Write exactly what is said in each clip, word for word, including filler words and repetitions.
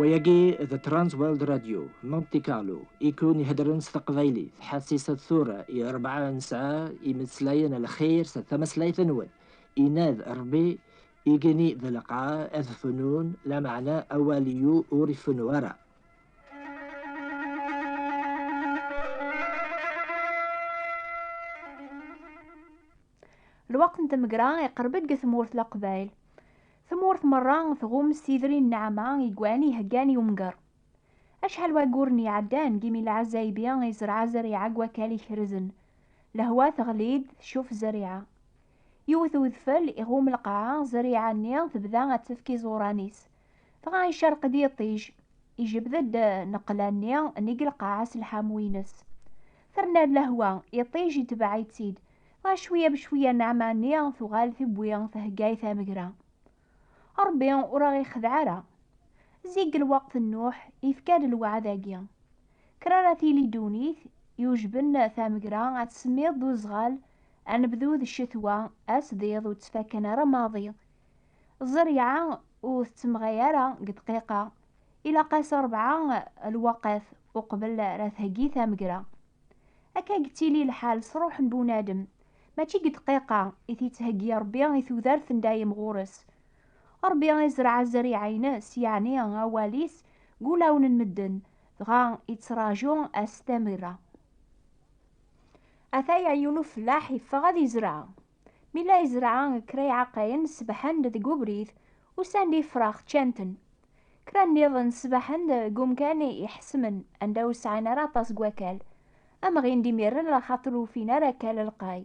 Wayagi d Trans World Radio, Monte Carlo, i kun iheddren s teqbaylit, ḥasis tura i rebɛa n ssaɛa imeslayen lxir s tmeslayt-nwen, inad Rebbi, igenni d lqaɛa ad fnun, lameɛna awal-iw ur ifennu ara. Lweqt n tmegra iqerreb-d deg tmurt Leqbayel. Tmurt merra tɣumm s idri n nneɛma i yeɛni heggan i umger. Acḥal wagguren iɛeddan, deg imi lɛazaybi yezreɛ zzerriɛa deg wakal ikerrzen. Lehwa teɣli-d, tcuf zzerriɛa. Yiwet udfel iɣumm lqaɛa, zzerriɛa-nni tebda ad tefk iẓuran-is. Dɣa icerq-d yiṭij, ijbed-d nneqla-nni nnig lqaɛa s lḥamu-ines. Terna-d lehwa, iṭij itbeɛ-itt-id. Dɣa cwiya bcwiya nneɛma-nni tuɣal tewwi, thegga i tamegra. Ṛebbi ur aɣ-ixdeɛ ara. Zik lweqt n Nuḥ, ifka-d lweɛd-agi. Kra ara tili ddunit, yujben tamegra ad tsemmiḍ d uzɣal, anebdu d ccetwa, ass d iḍ ur ttfakan ara maḍi. Zzerriɛa ur tettemɣay ara deg dqiqa, ilaq-as rebɛa lwaqat uqbel ara theggi tamegra. Akka i yettili lḥal s ṛṛuḥ n bunadem, mačči deg dqiqa i t-yettheggi Ṛebbi i tudert n dayem ɣur-s. Ṛebbi izreɛ zzerriɛa-ines, yeɛni awal-is, deg wulawen n medden, dɣa ittraǧu ass tamegra. Ataya yiwen ufellaḥ iffeɣ ad izreɛ. Mi la yezreɛ kra iɛeqqayen, sebḥen-d deg ubrid, usan-d ifrax, ččan-ten. Kra nniḍen sebḥen-d deg umkan iḥesmen, anda ur sɛin ara aṭas n wakal. Amɣin d imiren, laxaṭer ur ufin ara akal lqay.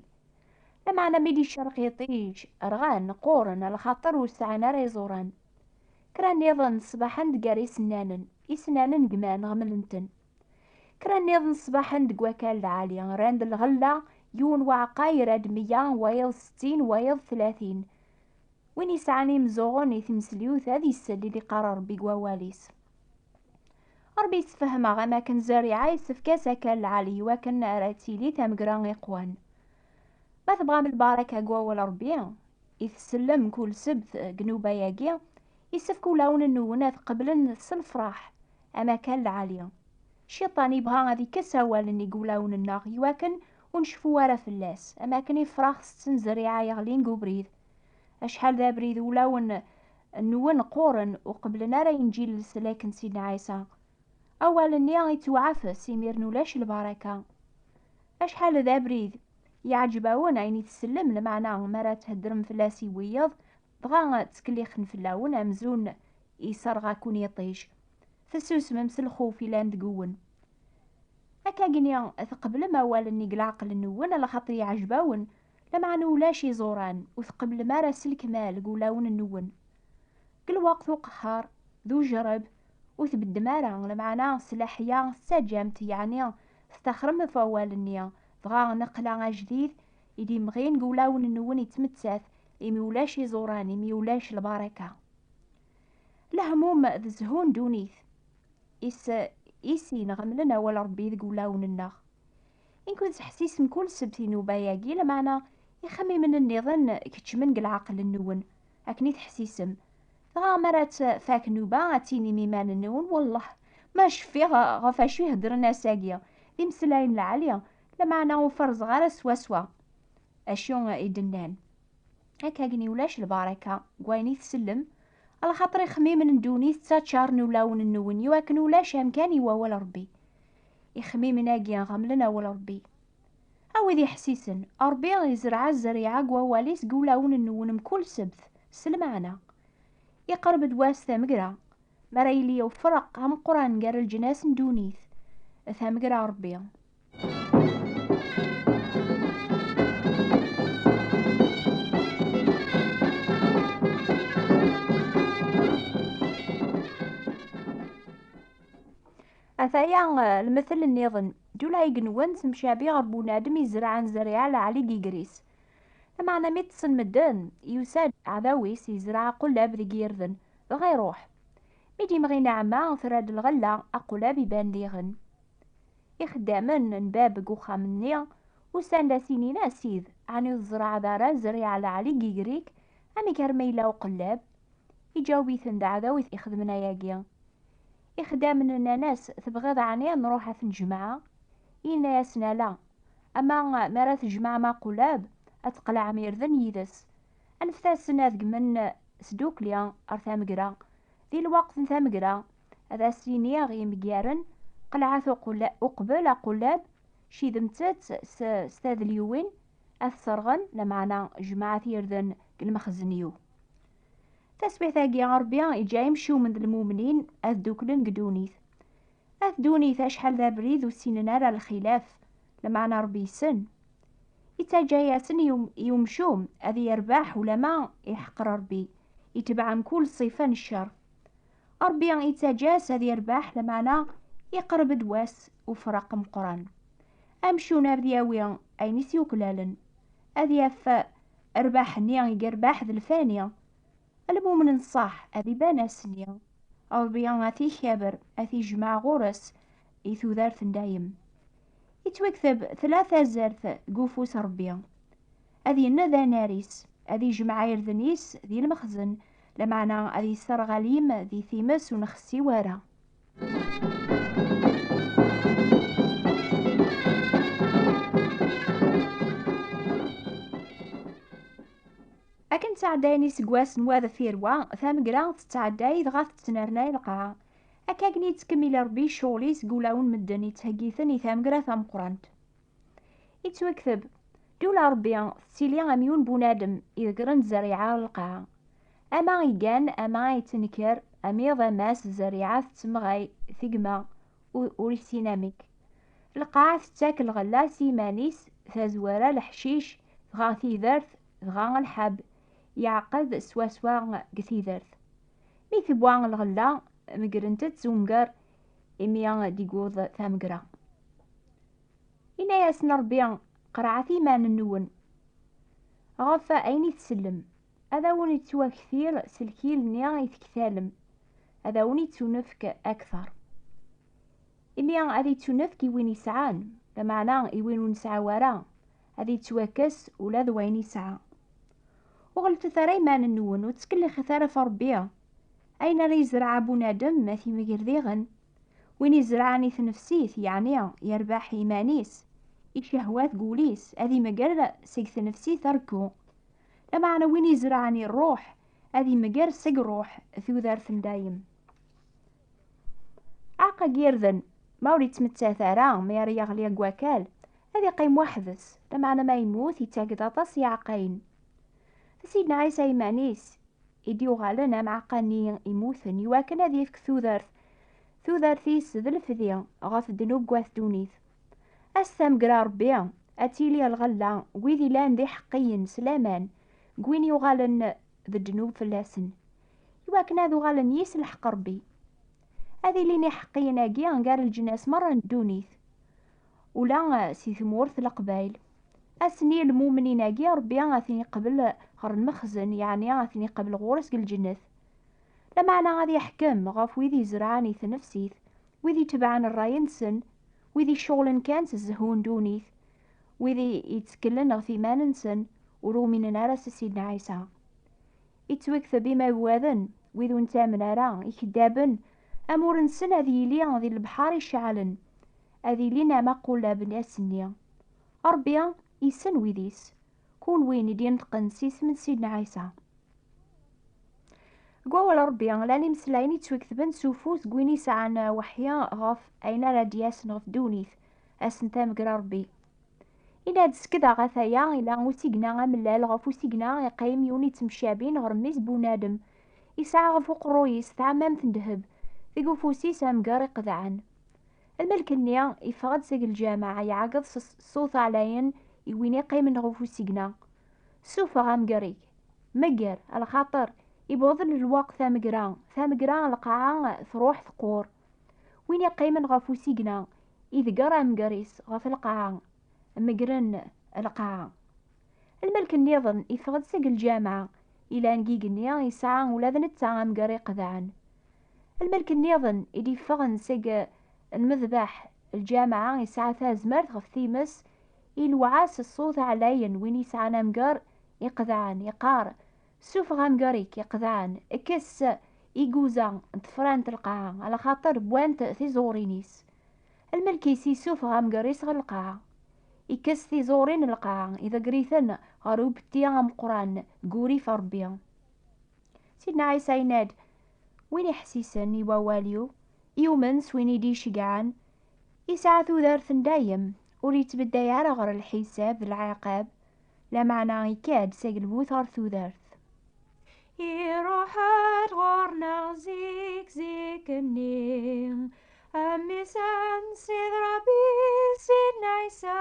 Lameɛna mi d-icerq yiṭij, rɣan, qquren, laxaṭer ur sɛin ara iẓuran. Kra nniḍen ṣbaḥen-d gar isennanen, isennanen gman, ɣemlen-ten. Kra nniḍen ṣbaḥen-d deg wakal lɛali, rran-d lɣella, yiwen waɛeqqa yerra-d meyya, wayeḍ settin, wayeḍ tlatin. Win yesɛan imeẓẓuɣen i tmesliwt ad isell i d-iqqar Ṛebbi deg wawal-is. Ṛebbi yessefhem-aɣ am akken zzerriɛa yessefk-as akal lɛali iwakken ara tili tamegra iqwan. Ma tebɣam lbaraka deg wawal Ṛebbi, i tsellem kul ssebt deg nnuba-agi, yessefk ulawen-nwen ad qeblen s lefṛaḥ am akal lɛali. Cciṭan yebɣa ad ikkes awal-nni deg wulawen-nneɣ iwakken ur necfu ara fell-as, am akken ifrax setten zzerriɛa yeɣlin deg ubrid. Acḥal d abrid ulawen-nwen qquren, ur qebblen ara Inǧil n leslak n Sidna Ɛisa. Awal-nni yettwaɛfes, imiren ulac lbaraka. Acḥal d abrid yeɛǧeb-awen ayen i tsellem, lameɛna mi ara theddrem fell-as i wiyeḍ, dɣa ttkellixen fell-awen amzun iserɣ-aken yiṭij. Tessusmem s lxuf ilan deg-wen. Akkagni tqeblem awal-nni deg leɛqel-nwen, alaxaṭer yeɛjeb-awen, lameɛna ulac iẓuran, ur tqeblem ara s lekmal deg wulawen-nwen. Deg lweqt uqehhar d ujerreb, ur tbeddem ara, lameɛna s leḥya tettaǧǧam-t, yeɛni testaxrem ɣef wawal-nni, dɣa nneqla ajdid i d-imɣin deg wulawen-nwen yettmettat, imi ulac iẓuran, imi ulac lbaraka. Lehmum d zzhu n ddunit. Is, i sin ɣemlen awal Ṛebbi deg wulawen-nneɣ. Inkud teḥsisem kul ssebt i nnuba-agi, lameɛna ixemmimen nniḍen keččmen deg leɛqel-nwen, akken i teḥsisem. Dɣa mi ara tfak nnuba, ad tinim iman-nwen, wellah, ma cfiɣ ɣef acu i heddren ass-agi, d imeslayen lɛali, lameɛna ur ferrzeɣ ara swaswa acu i d-nnan. Akkagni ulac lbaraka deg wayen i tsellem, alaxaṭer ixemmimen n ddunit ttaččaren ulawen-nwen, iwakken ulac amkan i wawal Ṛebbi. Ixemmimen-agi ɣemlen awal Ṛebbi. A wid iḥessisen, Ṛebbi izreɛ zzerriɛa deg wawal-is deg wulawen-nwen mkul ssebt, s lmeɛna. Iqerreb-d wass tamegra, mi ara yili ufraq ameqqran gar leǧnas n ddunit, tamegra Ṛebbi. Ataya, eh, lemtel nniḍen. Ǧulayeg-nwen temcabi ɣer bunadem izerɛen zzerriɛa lɛali deg iger-is. Lameɛna mi ṭṭsen medden, yusa-d aɛdaw-is izreɛ aqullab deg yirden, dɣa iṛuḥ. Mi d-imɣi nneɛma, terra-d lɣella, aqullab iban diɣen. Ixeddamen n bab deg uxxam-nni usan-d ad s-inin: "A Sid, ɛni ur tzerɛeḍ ara zzerriɛa lɛali deg iger-ik? Amek arma yella uqellab?" Iǧaweb-iten-d aɛdaw i t-ixedmen ayagi: Ixeddamen nnan-as: "Tebɣiḍ ɛni ad nruḥ ad t-nejmeɛ?" Yenna-yasen: "Ala, ama mi ara tejmeɛem aqullab, ad tqelɛem irden yid-s. Anfet-asen ad gmen sdukli ar tamegra. Di lweqt n tamegra, ad as-iniɣ i yimegaren: qelɛet uqulla-, uqbel aqullab, cidmet-tt s, s tadlyuwin, ad t-serɣen, lameɛna jemɛet irden deg lmexzen-iw." Taswiɛt-agi, Ṛebbi iǧǧa imcumen d lmumnin ad dduklen deg ddunit. At ddunit acḥal d abrid ur ssinen ara lxilaf, lameɛna Ṛebbi yessen. Ittaǧǧa-yasen i um-, i umcum ad yerbeḥ ulama iḥeqq Ṛebbi, itbeɛ mkul ṣṣifa n ccer. Ṛebbi ittaǧǧa-s ad yerbeḥ, lameɛna iqerreb-d wass ufraq meqqren. Amcum ad yawi ayen i s-yuklalen, ad yaf rrbeḥ-nni i yerbeḥ d lfani. Lmumen n ṣṣeḥ ad iban ass-nni, Ṛebbi ad t-ikaber, ad t-ijmeɛ ɣur-s i tudert n dayem. Ittwakteb tella tazart deg ufus Ṛebbi. Ad yenned anar-is, ad ijmeɛ irden-is di lmexzen, lameɛna ad yesserɣ alim di times ur nxessi wara. Akken ttɛeddayen iseggasen wa deffir wa, tamegra tettɛedday dɣa tettnernay lqaɛa. Akka akken yettkemmil Ṛebbi ccɣel-is deg wulawen n medden yettheggiten i tamegra tameqqrant. Ittwakteb, ddula Ṛebbi tettili am yiwen bunadem iḍeggren zzerriɛa ɣer lqaɛa. Ama igan, ama yettenker, amiḍ, ammas, zzerriɛa tettemɣay, tegma, u-, ur issin amek. Lqaɛa tettak lɣella s yiman-is, tazwara leḥcic, dɣa tidert, dɣa lḥeb, yeɛqed swaswa deg tidert. Mi tewwa lɣella, megrent-tt umger imi d-iguḍ tamegra. Inna-yasen Ṛebbi: "Qerɛet iman-nwen ɣef ayen i tsellem, ad awen-ittwaktil s lkil-nni i tektalem, ad awen-ittunefk akteṛ." Imi ad ittunefk i win isɛan, lameɛna i win ur nesɛi ara, ad ittwakkes ula d wayen isɛa. Ur ɣelltet ara iman-nwen, ur ttkellixet ara ɣef Ṛebbi. Ayen ara yezreɛ bunadem, ad t-imger diɣen. Win izerɛen i tnefsit, yeɛni yerbeḥ iman-is, i ccehwat n wul-is, ad imger seg tnefsit arekku. Lameɛna win izerɛen i ṛṛuḥ, ad imger seg ṛṛuḥ tudert n dayem. Aɛeqqa n yirden, ma ur yettmettat ara, mi ara yeɣli deg wakal, ad iqqim weḥd-s, lameɛna ma yemmut, yettak-d aṭas n yiɛeqqayen. D Sidna Ɛisa iman-is i d-yuɣalen am aɛeqqa-nni immuten, iwakken ad yefk tudert, tudert-is d lefdi ɣef ddnub n wat ddunit. Ass tamegra Ṛebbi, ad tili lɣella wid ilan d iḥeqqiyen s laman deg win yuɣalen d ddnub fell-asen, iwakken ad uɣalen yis lḥeqq Ṛebbi. Ad ilin iḥeqqiyen-agi gar leǧnas merra n ddunit, ula si tmurt n Leqbayel. Ass-nni lmumnin-agi Ṛebbi ad ten-iqbel ɣer lmexzen, yeɛni ad ten-iqbel ɣur-s deg lǧennet. Lameɛna ad iḥkem ɣef wid izerɛen i tnefsit, wid itebɛen ṛṛay-nsen, wid iceɣlen kan s zzhu n ddunit, wid i-, itteklen ɣef iman-nsen, ur uminen ara s Sidna Ɛisa. Ittwakteb imagwaden, wid ur nettamen ara, ikeddaben, amur-nsen ad yili di lebḥer iceɛlen, ad ilin am aqullab n ass-nni. Ṛebbi issen wid-is, kunwi i d-ineṭqen s isem n Sidna Ɛisa. Deg wawal Ṛebbi, llan imeslayen ittwaketben s ufus n win isɛan weḥya ɣef ayen ara d-yasen ɣef ddunit, ass n tamegra Ṛebbi. Inna-d: "Sekdeɣ ataya, ila usigna amellal ɣef usigna iqqim yiwen ittemcabin ɣer mmi-s bunadem. Isɛa ɣef uqerruy-is taɛmamt n ddheb, deg ufus-is amger iqedɛen." Lmelk-nni iffeɣ-d seg lǧameɛ, iɛeggeḍ s ṣṣut ɛlayen i win iqqimen ɣef usigna: "Sufeɣ amger-ik, megger, lxaṭer iwweḍ-d lweqt tamegra, tamegra lqaɛa truḥ teqqur." Win iqqimen ɣef usigna, idegger amger-is ɣef lqaɛa, meggren lqaɛa. Lmelk nniḍen iffeɣ-d seg lǧameɛ, ilan deg igenni, yesɛa ula d netta amger iqedɛen. Lmelk nniḍen i d-iffɣen seg lmedbeḥ, lǧameɛ, yesɛa tazmert ɣef times, ilweɛ-as ṣṣut ɛlayen win yesɛan amger iqedɛen, yeqqar: "Sufeɣ amger-ik iqedɛen, kkes iguza n tefra n telqaɛa, ala xaṭer wwant tiẓurin-is. Lmelk-is issufeɣ amger-is ɣer lqaɛa. Ikkes tiẓurin n lqaɛa, iḍegger-iten ɣer ubetti ameqqran deg urrif n Ṛebbi. Sidna Ɛisa yenna-d: "Win iḥessisen i wawal-iw, yumen s win i d-iceggɛen, yesɛa tudert n dayem, ur yettbedday ara ɣer lḥisab d lɛiqab, lameɛna ikka-d seg lmut ɣer tudert." Iruḥ-d ɣur-neɣ zik zik-nni, a mmi-s n Sidi Ṛebbi, Sidna Ɛisa,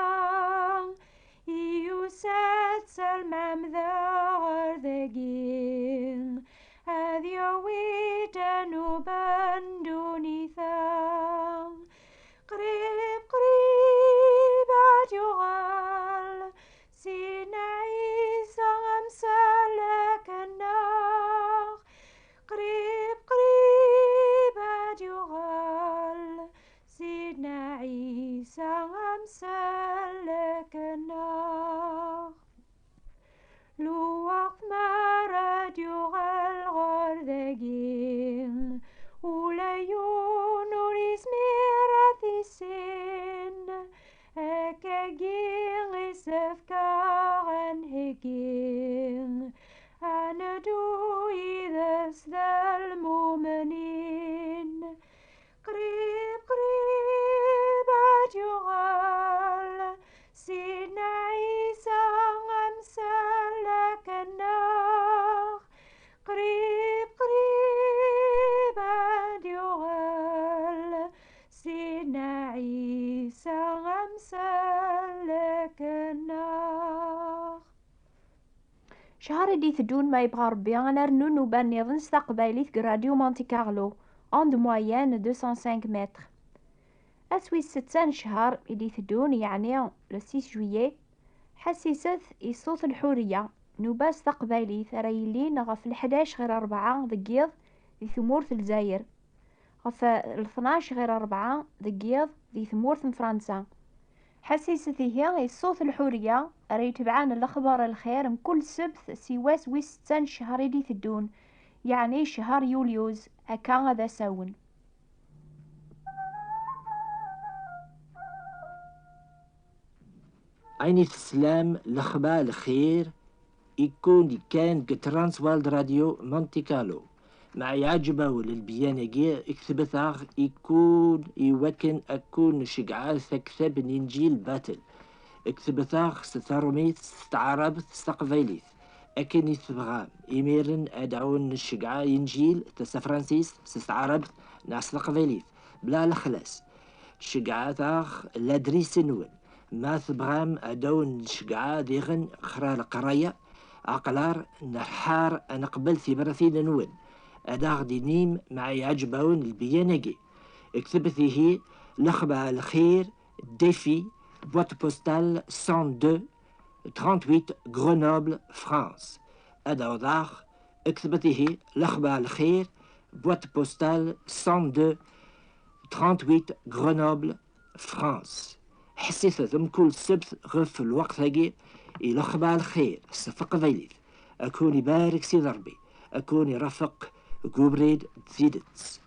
yusa-d s lmɛemda ɣer dagi, ad yawi ddnuba n ddunit-a. Qrib, qrib ad yuɣal Sidna Ɛisa amsellek-nneɣ. Qrib, qrib ad yuɣal Sidna Ɛisa amsellek-nneɣ. Lweqt mi ara d-yuɣal ɣer dagi, ula yiwen ur yezmir ad t-issin. Akkagi isefk-aɣ ad nheggi, ad neddu yid-s d lmumnin. Qrib, qrib ad yuɣal Sidna Ɛisa amsellek-nneɣ. Qrib, qrib ad yuɣal Sidna Ɛisa amsellek-nneɣ. Cchar i d-iteddun, ma yebɣa Ṛebbi, ad nernu nnuba nniḍen s taqbaylit deg Radio Monte Carlo, onde moyenne deux cent cinq mètres. Ass wis setta n cchar i d-iteddun, yeɛni le six juillet, ḥassiset i Ṣṣut Lḥuriya, nnuba s taqbaylit ara yilin ɣef leḥdac ɣir rebɛa deg yiḍ di tmurt n Lezzayer, ɣef leṭnac ɣir rebɛa deg yiḍ di tmurt n Fransa. Ḥassiset ihi i Ṣṣut Lḥuriya ara itebɛen lexbar n lxir mkul ssebt siwa ass wis setta n cchar i d-iteddun, yeɛni cchar yulyuz, akka ad asawen. Ayen i teslam, lexbar lxir, ikkun kan deg Trans World Radio Monte Carlo. Ma iɛǧeb-awen lbeyyan-agi, ktbet-aɣ ikkun i wakken ad kun-nceggeɛ taktabt n Inǧil Batel. Ktbet-aɣ s taṛumit, s taɛrabt, s taqbaylit, akken i tebɣam. Imiren ad awen-nceggeɛ Inǧil, tasafransist, s taɛrabt neɣ s taqbaylit, bla lexlas. Ceggɛet-aɣ ladris-nwen. Ma tebɣam ad awen-nceggeɛ diɣen xra leqraya, aql-aɣ nḥar ad neqbel tibratin-nwen. Ad aɣ-d-inim ma iɛǧeb-awen lbeyyan-agi. Ktbet ihi: Lexbar lxir, Défi, boîte postale cent deux, trente-huit, Grenoble, France. Ad awḍeɣ. Ktbet ihi: Lexbar lxir, boîte postale cent deux, trente-huit, Grenoble, France. Ḥesset-d mkul ssebt ɣef lweqt-agi i Lexbar lxir s teqbaylit. Ad kun-ibarek Sidi Ṛebbi, ad kun-irafeq deg ubrid d tidet.